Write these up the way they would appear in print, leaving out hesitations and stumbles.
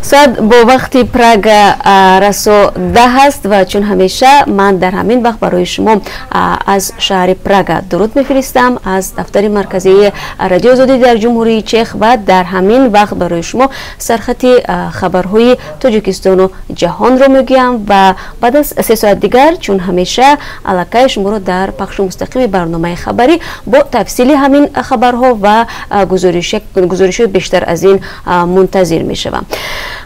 Соат бо вақти Прага расо 10 аст ва чун ҳамеша ман дар ҳамин вақт барои шумо аз шаҳри Прага дуруд мефиристам, аз дафтари марказии Радиои Озодӣ дар Ҷумҳурии Чех, ва дар ҳамин вақт барои шумо сархати хабарҳои Тоҷикистону ҷаҳонро мегӯям. Ва баъд аз 3 соат дигар, чун ҳамеша, аллакай шуморо дар пахши мустақими барномаи хабарӣ бо тафсили ҳамин хабарҳо ва гузоришҳои бештар аз ин мунтазир мешавам.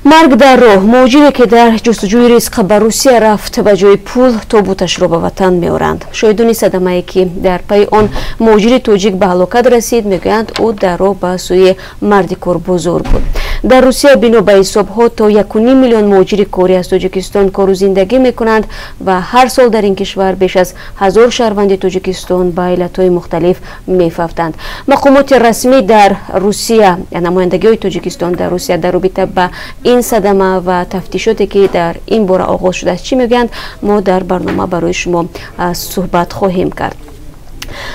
Марг дар роҳ: муҳоҷире, ки дар ҷустуҷӯи ризқ ба Русия рафт, ба ҷои пул тобуташро ба ватан меоранд. Шоҳидони садамае, ки дар пайи он муҳоҷири тоҷик ба ҳалокат расид, мегӯянд, ӯ дар роҳ ба сӯи мардикорбозор буд. Дар Русия бино ба ҳисобҳо то 1,5 миллион муҳоҷири корӣ аз Тоҷикистон кору зиндагӣ мекунанд ва ҳар сол дар ин кишвар беш аз 1000 шаҳрванди Тоҷикистон ба иллатҳои мухталиф мефавтанд. Мақомоти расмӣ дар Русия, намояндагиҳои Тоҷикистон дар Русия дар робита ба ин садама ва тафтишоте, ки дар ин бора оғоз шудааст, чӣ мегӯянд, мо дар барнома барои шумо суҳбат хоҳем кард.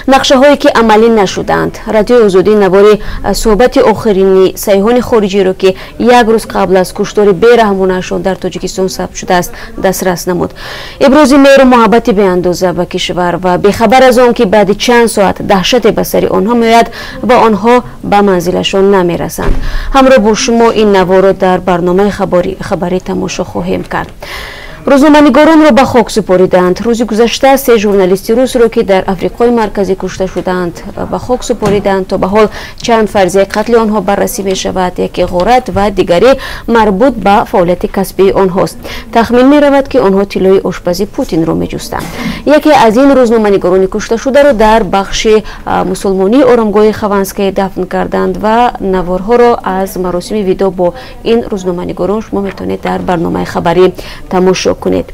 Нақшаҳое, ки амалӣ нашуданд: Радиои Озодӣ навори суҳбати охирини сайёҳони хориҷиро, ки як рӯз қабл аз куштори бераҳмонаашон дар Тоҷикистон сабт шудааст, дастрас намуд. Ибрози меҳру муҳаббати беандоза ба кишвар ва бехабар аз он, ки баъди чанд соат даҳшате ба сари онҳо меояд ва онҳо ба манзилашон намерасанд. Ҳамроҳ бо шумо ин наворро дар барномаи хабарӣ тамошо хоҳем кард. Рӯзноманигоронро ба хок супориданд. Рӯзи гузашта се журналисти русро, ки дар Африқои Марказӣ кушта шуданд, ба хок супориданд. То ба ҳол чанд фарзияи қатли онҳо баррасӣ мешавад: яке ғорат ва дигаре марбут ба фаъолияти касбии онҳост. Тахмин меравад, ки онҳо тиллои ошпази Путинро меҷустанд. Яке аз ин рӯзноманигорони кушташударо дар бахши мусулмонии оромгоҳи Хованская дафн карданд ва наворҳоро аз маросими видоъ бо ин рӯзноманигорон шумо метавонед дар барномаи хабарӣ тамошо кунед.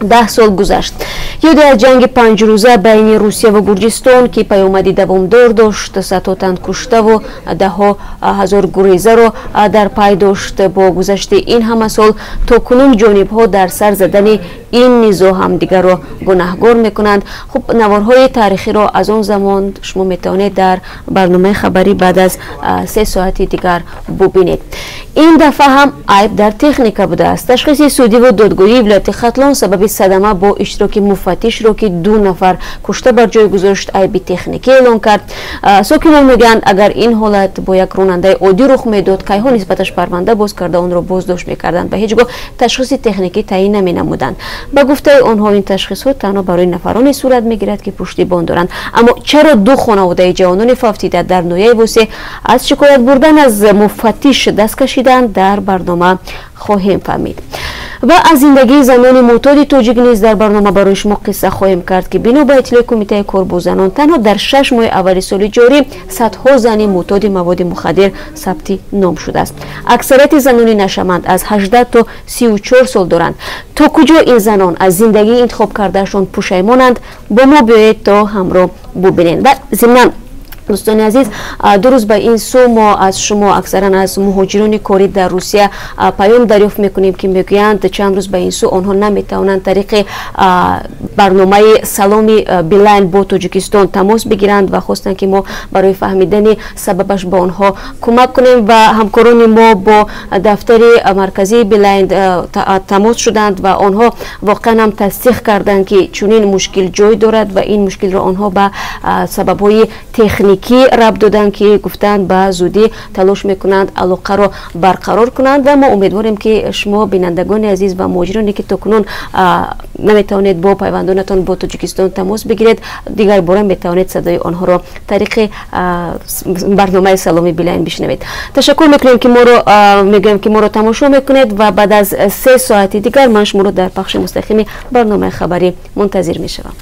10 сол гузашт. Ёде аз ҷанги панҷрӯза байни Русия ва Гурҷистон, ки паёмади давомдор дошт, садҳо тан куштаву даҳҳо ҳазор гурезаро дар пай дошт. Бо гузашти ин ҳама сол то кунун ҷонибҳо дар сар задани ин низоъ ҳамдигарро гунаҳгор мекунанд. Хуб, наворҳои таърихиро аз он замон шумо метавонед дар барномаи хабарӣ баъд аз 3 соати дигар бубинед. Ин дафъа ҳам айб дар техника будааст. Ташхиси судиву додгоҳии вилояти Хатлон сабаби садама бо иштироки муфаттишро, ки ду нафар кушта бар ҷой гузошт, айби техникӣ эълон кард. Сокинон мегӯянд, агар ин ҳолат бо як ронандаи оддӣ рух медод, кайҳо нисбаташ парванда боз карда, онро боздошт мекарданд ва ҳеҷ гоҳ ташхиси техникӣ таъин наменамуданд. Ба гуфтаи онҳо, ин ташхисҳо танҳо барои нафароне сурат мегирад, ки пуштибон доранд. Аммо чаро ду хонаводаи ҷавонони фавтида дар ноҳияи Восеъ аз шикоят бурдан аз муфаттиш даст кашиданд, дар барнома хоҳем фаҳмид. Ва аз зиндагии занони мӯътоди тоҷик низ дар барнома барои шумо қисса хоҳем кард, ки бино ба иттилои Кумитаи кор бо занон, танҳо дар 6 моҳи аввали соли ҷорӣ садҳо зани мӯътоди маводи мухаддир сабти ном шудааст. Аксарияти занони нашъаманд аз 18 то 34 сол доранд. То куҷо ин занон аз зиндагии интихоб кардаашон пушаймонанд, бо мо биёед то ҳамроҳ бубинем. Ва зимнан, дӯстони азиз, 2 рӯз ба ин сӯ мо аз шумо, аксаран аз муҳоҷирони корӣ дар Русия, паём дарёфт мекунем, ки мегӯянд, чанд рӯз ба ин сӯ онҳо наметавонанд тариқи барномаи саломи Билайн бо Тоҷикистон тамос бигиранд ва хостанд, ки мо барои фаҳмидани сабабаш ба онҳо кӯмак кунем. Ва ҳамкорони мо бо дафтари марказии Билайн тамос шуданд ва онҳо воқеан ҳам тасдиқ карданд, ки чунин мушкил ҷой дорад ва ин мушкилро онҳо ба сабабҳои техникӣ рабт доданд, ки гуфтанд, ба зудӣ талош мекунанд алоқаро барқарор кунанд. Ва мо умедворем, ки шумо, бинандагони азиз ва муҳоҷироне, ки то кунун наметавонед бо пайвандонатон бо Тоҷикистон тамос бигиред, дигар бора метавонед садои онҳоро тариқи барномаи саломи Билайн бишнавед. Ташаккур мекунем, ки моро мегӯем, ки моро тамошо мекунед, ва баъд аз 3 соати дигар ман шуморо дар пахши мустақими барномаи хабарӣ мунтазир мешавам.